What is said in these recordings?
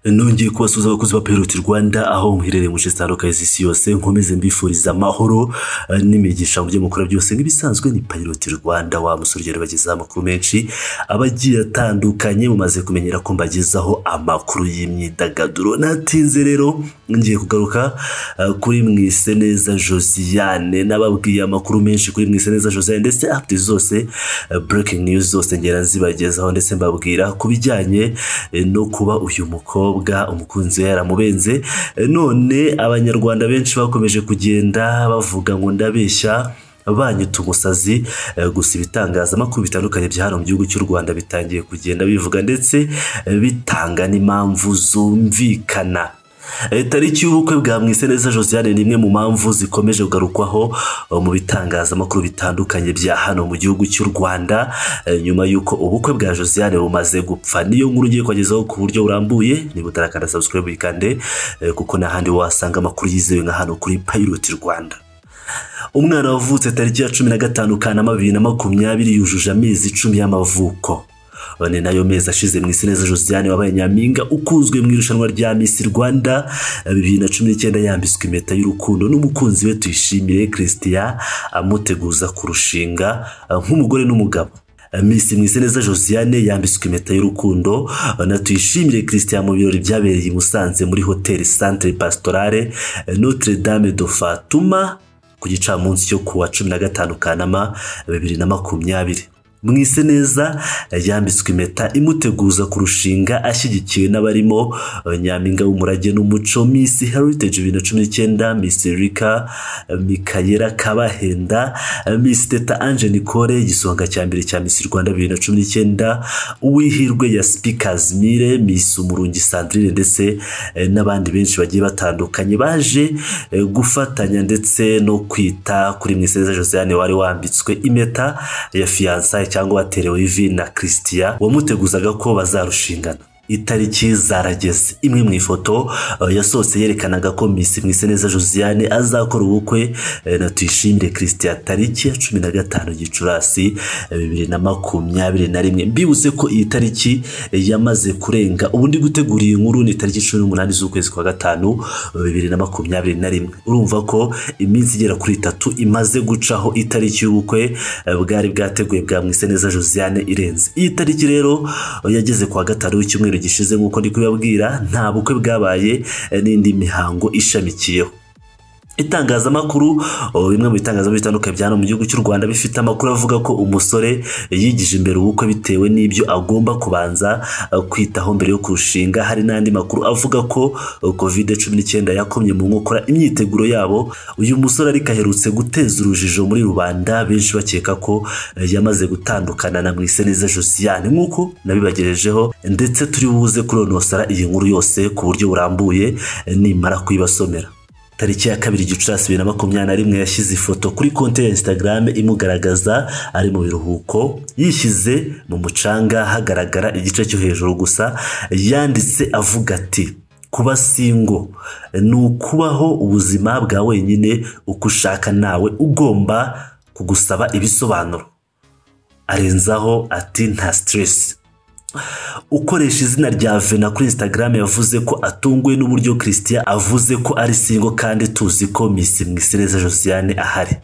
Nongeye kubasuhuza abakozi ba Pilot Rwanda aho muherereye mu nce zitandukanye z'isi yose, nkomeze mbifuriza amahoro n'imigisha mu byo mukora byose. Nk'ibisanzwe ni Pilot Rwanda, wa musore ugenda ubagezaho amakuru menshi aba agiye atandukanye. Mumaze kumenyera ko mbagezaho amakuru y'imyidagaduro. Natinze rero ngiye kugaruka kuri Mwiseneza Josiane. Nababwiye amakuru menshi kuri Mwiseneza Josiane, ndetse update zose, breaking news zose ngera nzibagezaho, ndetse mbabwira ku bijyanye no kuba uyu mukobwa umukunzi we yaramubenze. None abanyarwanda benshi bakomeje kugenda bavuga ngo ndabeshya, banyita umusazi. Gusa ibitangazamakuru bitandukanye bya hano mu gihugu cy'u Rwanda bitangiye kugenda bivuga ndetse bitanga n'impamvu zumvikana. Tariki y'ubukwe bwa Mwiseneza Josiane ni imwe mu mpamvu zikomeje kugarukwaho mu bitangazamakuru bitandukanye bya hano mu gihugu cy'u Rwanda, nyuma y'uko ubukwe bwa Josiane bumaze gupfa. Niyo nkuru ugiye kubagezaho ku buryo burambuye. Niba utarakanda subscribe uyikande, kuko n'ahandi wasanga amakuru yizewe nka hano kuri Pilot Rwanda. Umwana wavutse tariki ya 15 Kanama 2020 yujuje amezi 10 y'amavuko. Ni nayo mezi ashize Mwiseneza Josiane wabaye nyampinga ukunzwe mu irushanwa rya Miss Rwanda 2019 yambitswe impeta y'urukundo n'umukunzi we Tuyishimire Christian, amuteguza kurushinga nk'umugore n'umugabo. Miss Mwiseneza Josiane yambitswe impeta y'urukundo na Tuyishimire Christian mu birori byabereye i Musanze muri Hotel Centre Pastorale Notre Dame de Fatuma ku gicamunsi cyo kuwa 15 Kanama 2020. Mwiseneza yambitswe impeta imuteguza kurushinga ashyigikiwe n'abarimo Nyampinga w'Umurage n'Umuco, Miss Heritage 2019, Miss Rika Mikayera Kabahenda, Miss Teta Ange Nicole, igisonga cya mbere cya Miss Rwanda 2019, Uwihirwe ya Speakers Mire, Miss Umurungi Sandrine, ndetse n'abandi benshi bagiye batandukanye baje gufatanya ndetse no kwita kuri Mwiseneza Josiane wari wambitswe impeta ya fiançailles cyangwa waterewe ivi na Christian wamuteguzaga ko bazarushingana. Itariki zarageze. Imwe mu ifoto yasohotse yerekanaga ko Miss Mwiseneza Josiane azakora ubukwe na Tuyishimire Christian tariki ya 15 Gicurasi 2021. Mbibutse ko iyi tariki yamaze kurenga. Ubu ndi gutegura iyi nkuru ni tariki 18 z'ukwezi kwa gatanu 2021. Urumva ko iminsi igera kuri 3 imaze gucaho itariki y'ubukwe bwari bwateguye bwa Mwiseneza Josiane irenze. Iyi tariki rero yageze kwa gatanu w'icyumweru gishize, nk'uko ndi kubabwira, nta bukwe bwabaye n'indi mihango ishamikiyeho. Itangazamakuru, bimwe mu bitangazamakuru bitandukanye bya hano mu gihugu cy'u Rwanda bifite amakuru avuga ko umusore yigije imbere ubukwe bitewe n'ibyo agomba kubanza kwitaho mbere yo kurushinga. Hari n'andi makuru avuga ko Covid-19 yakomye mu nkokora imyiteguro yabo. Uyu musore ariko aherutse guteza urujijo muri rubanda, benshi bakeka ko yamaze gutandukana na Mwiseneza Josiane nk'uko nabibagejejeho, ndetse turi buze kuronosora iyi nkuru yose ku buryo burambuye nimara kuyibasomera. Tariki ya 2 Gicurasi 2021 yashyize ifoto kuri konti ya Instagram imugaragaza ari mu biruhuko, yishyize mu mucanga hagaragara igice cyo hejuru gusa. Yanditse avuga ati: "Kuba single ni ukubaho ubuzima bwa wenyine uko ushaka, nawe ugomba kugusaba ibisobanuro." Arenzaho ati: "Nta stress." Ukoresha izina rya Vena kuri Instagram yavuze ko atunguwe n'uburyo Christian avuze ko ari single kandi tuzi ko Miss Mwiseneza Josiane ahari.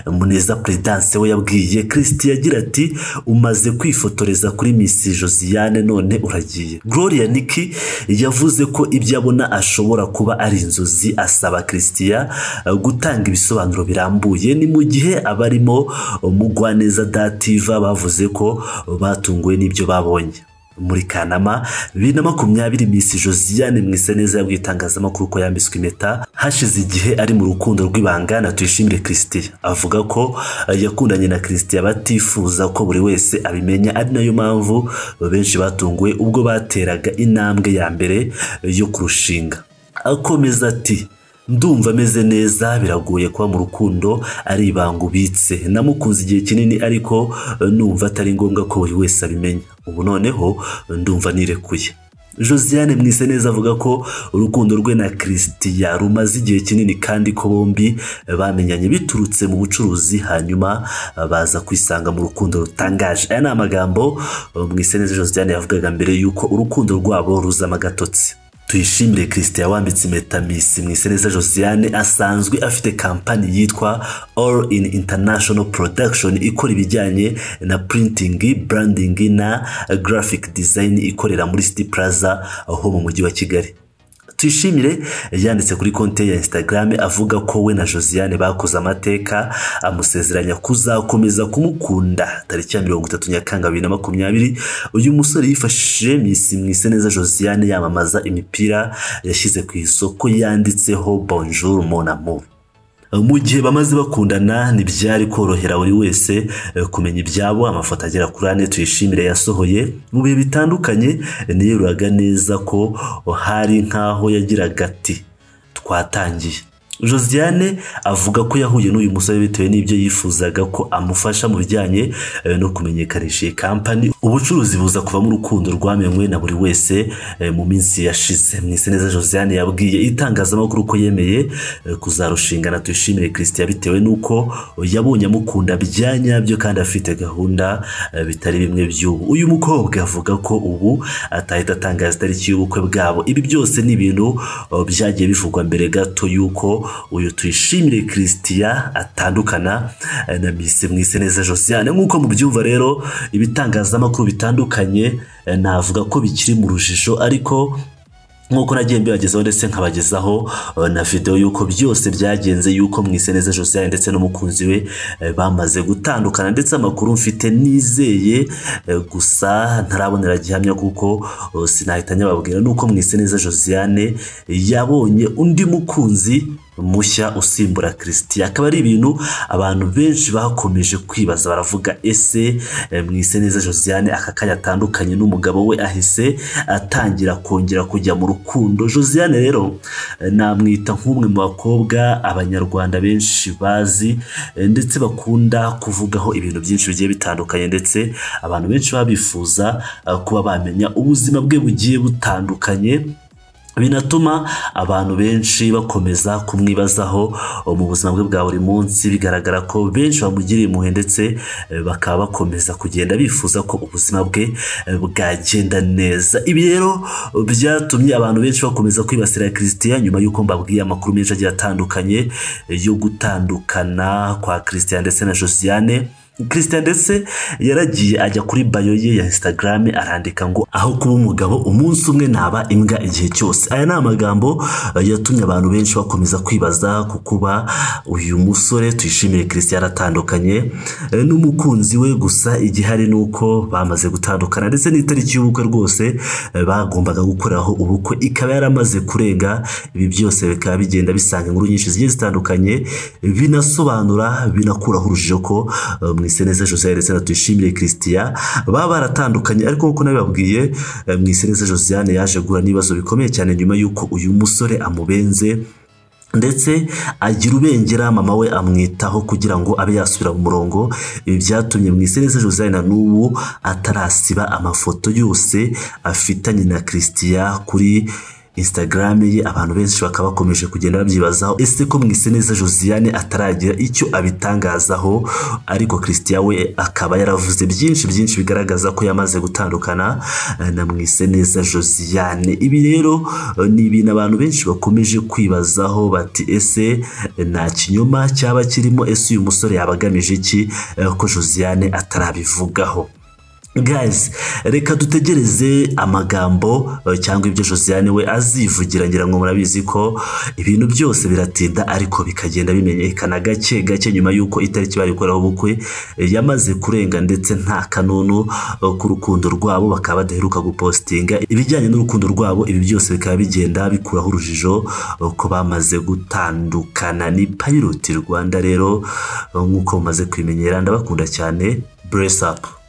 Muneza Prudence we yabwiye Christian agira ati: "Umaze kwifotoreza kuri Miss Josiane none uragiye." Gloria Niki yavuze ko ibyo abona ashobora kuba ari inzozi, asaba Christian gutanga ibisobanuro birambuye. Ni mu gihe abarimo Mugwaneza Dativa bavuze ko batunguwe n'ibyo babonye. Muri Kanama 2020 Miss Josiane Mwiseneza yabwiye itangazamakuru ko yambitswe impeta hashize igihe ari mu rukundo rw'ibanga na Tuyishimire Christian. Avuga ko yakundanye na Christian batifuza ko buri wese abimenya, ari nayo mpamvu benshi batunguwe ubwo bateraga intambwe ya mbere yo kurushinga. Akomeza ati: "Ndumva ameze neza, biragoye kuba mu rukundo ari ibanga ubitse. Namukunze igihe kinini ariko numva atari ngombwa ko buri wese abimenya. Ubu noneho ndumva nirekuye." Josiane Mwiseneza avuga ko urukundo rwe na Christian rumaze igihe kinini kandi ko bombi bamenyanye biturutse mu bucuruzi, hanyuma baza kwisanga mu rukundo rutangaje. Aya ni amagambo Mwiseneza Josiane yavugaga mbere y'uko urukundo rwabo ruzama agatotsi. Tuyishimire Christian wambitse impeta Miss Mwiseneza Josiane asanzwe afite kampani yitwa All in International Production ikora ibijyanye na printing, branding na graphic design, ikorera muri City Plaza aho mu mujyi wa Kigali. Tuyishimire yanditse kuri konti ya Instagram avuga ko we na Josiane bakoze amateka, amusezeranya kuzakomeza kumukunda. Tariki ya 30 Nyakanga 2020 uyu musore yifashishije Miss Mwiseneza Josiane yamamaza imipira yashyize ku isoko yanditseho Bonjour mon amour. Mu gihe bamaze bakundana ntibyari korohera buri wese kumenya ibyabo. Amafoto agera kuri 4 Tuyishimire yasohoye mu bihe bitandukanye niyeruraga neza ko hari nkaho yagiraga ati twatangiye. Josiane avuga ko yahuye n'uyu musore bitewe n'ibyo yifuzaga ko amufasha mu bijyanye no kumenyekanisha iyi kampani. Ubucuruzi buza kuvamo urukundo rwamenywe na buri wese mu minsi yashize. Mwiseneza Josiane yabwiye itangazamakuru ko yemeye kuzarushingana Tuyishimire Christian bitewe n'uko yabonye amukunda bya nyabyo kandi afite gahunda bitari bimwe by'ubu. Uyu mukobwa avuga ko ubu atahita atangaza itariki y'ubukwe bwabo. Ibi byose ni ibintu byagiye bivugwa mbere gato y'uko uyu Tuyishimire Christian atandukana na Miss Mwiseneza Josiane. Nk'uko mubyumva rero, ibitangazamakuru bitandukanye navuga ko bikiri mu rujijo, ariko nk'uko nagiye mbibagezaho ndetse nkabagezaho na video y'uko byose byagenze, y'uko Mwiseneza Josiane ndetse n'umukunzi we bamaze gutandukana, ndetse amakuru mfite nizeye gusa ntarabonera gihamya kuko sinahita nyababwira, nuko Mwiseneza Josiane yabonye undi mukunzi mushya usimbura Christian. Akaba ari ibintu abantu benshi bakomeje kwibaza, baravuga ese Mwiseneza Josiane aka kanya atandukanye n'umugabo we ahise atangira kongera kujya mu rukundo. Josiane rero namwita nk'umwe mu bakobwa abanyarwanda benshi bazi ndetse bakunda kuvugaho ibintu byinshi bigiye bitandukanye, ndetse abantu benshi babifuza kuba bamenya ubuzima bwe bugiye butandukanye, binatuma abantu benshi bakomeza kumwibazaho mu buzima bwe bwa buri munsi. Bigaragara ko benshi bamugiriye impuhwe ndetse bakaba bakomeza kugenda bifuza ko ubuzima bwe bwagenda neza. Ibi rero byatumye abantu benshi bakomeza kwibasira Christian nyuma y'uko mbabwiye amakuru menshi agiye atandukanye yo gutandukana kwa Christian ndetse na Josiane. Christian ndetse yaragiye ajya kuri bio ye ya Instagram arandika ngo aho kuba umugabo umunsi umwe naba imbwa igihe cyose. Aya ni amagambo yatumye abantu benshi bakomeza kwibaza ku kuba uyu musore Tuyishimire Christian yaratandukanye n'umukunzi we. Gusa igihari nuko bamaze gutandukana, ndetse n'itariki y'ubukwe rwose bagombaga gukoreraho ubukwe ikaba yaramaze kurenga. Ibi byose bikaba bigenda bisanga inkuru nyinshi zigiye zitandukanye, binasobanura binakuraho urujijo ko Mwiseneza Josiane ndetse na Tuyishimire Christian baba baratandukanye. Ariko nkuko nabibabwiye, Mwiseneza Josiane yaje guhura n'ibibazo bikomeye cyane nyuma y'uko uyu musore amubenze ndetse agira ubengera, mama we amwitaho kugira ngo abe yasubira mu murongo. Ibi byatumye Mwiseneza Josiane na n'ubu atarasiba amafoto yose afitanye na Christian kuri Instagram ye. Abantu benshi bakaba bakomeje kugenda babyibazaho ese ko Mwiseneza Josiane ataragira icyo abitangazaho, ariko Christian we akaba yaravuze byinshi byinshi bigaragaza ko yamaze gutandukana na Mwiseneza Josiane. Ibi rero ni ibintu abantu benshi bakomeje kwibazaho bati ese nta kinyoma cyaba kirimo, ese uyu musore yabagamije iki ko Josiane atarabivugaho. Guys, reka dutegereze amagambo cyangwa ibyo Josiane we azivugira. Ngira ngo murabizi ko ibintu byose biratinda ariko bikagenda bimenyekana gake gake nyuma y'uko itariki bari gukoraho ubukwe yamaze kurenga, ndetse nta kanunu k'urukundo rwabo, bakaba badaheruka gupostinga ibijyanye n'urukundo rwabo. Ibi byose bikaba bigenda bikuraho urujijo ko bamaze gutandukana. Ni Pilot Rwanda rero nk'uko mumaze kwimenyera, ndabakunda cyane, bless up.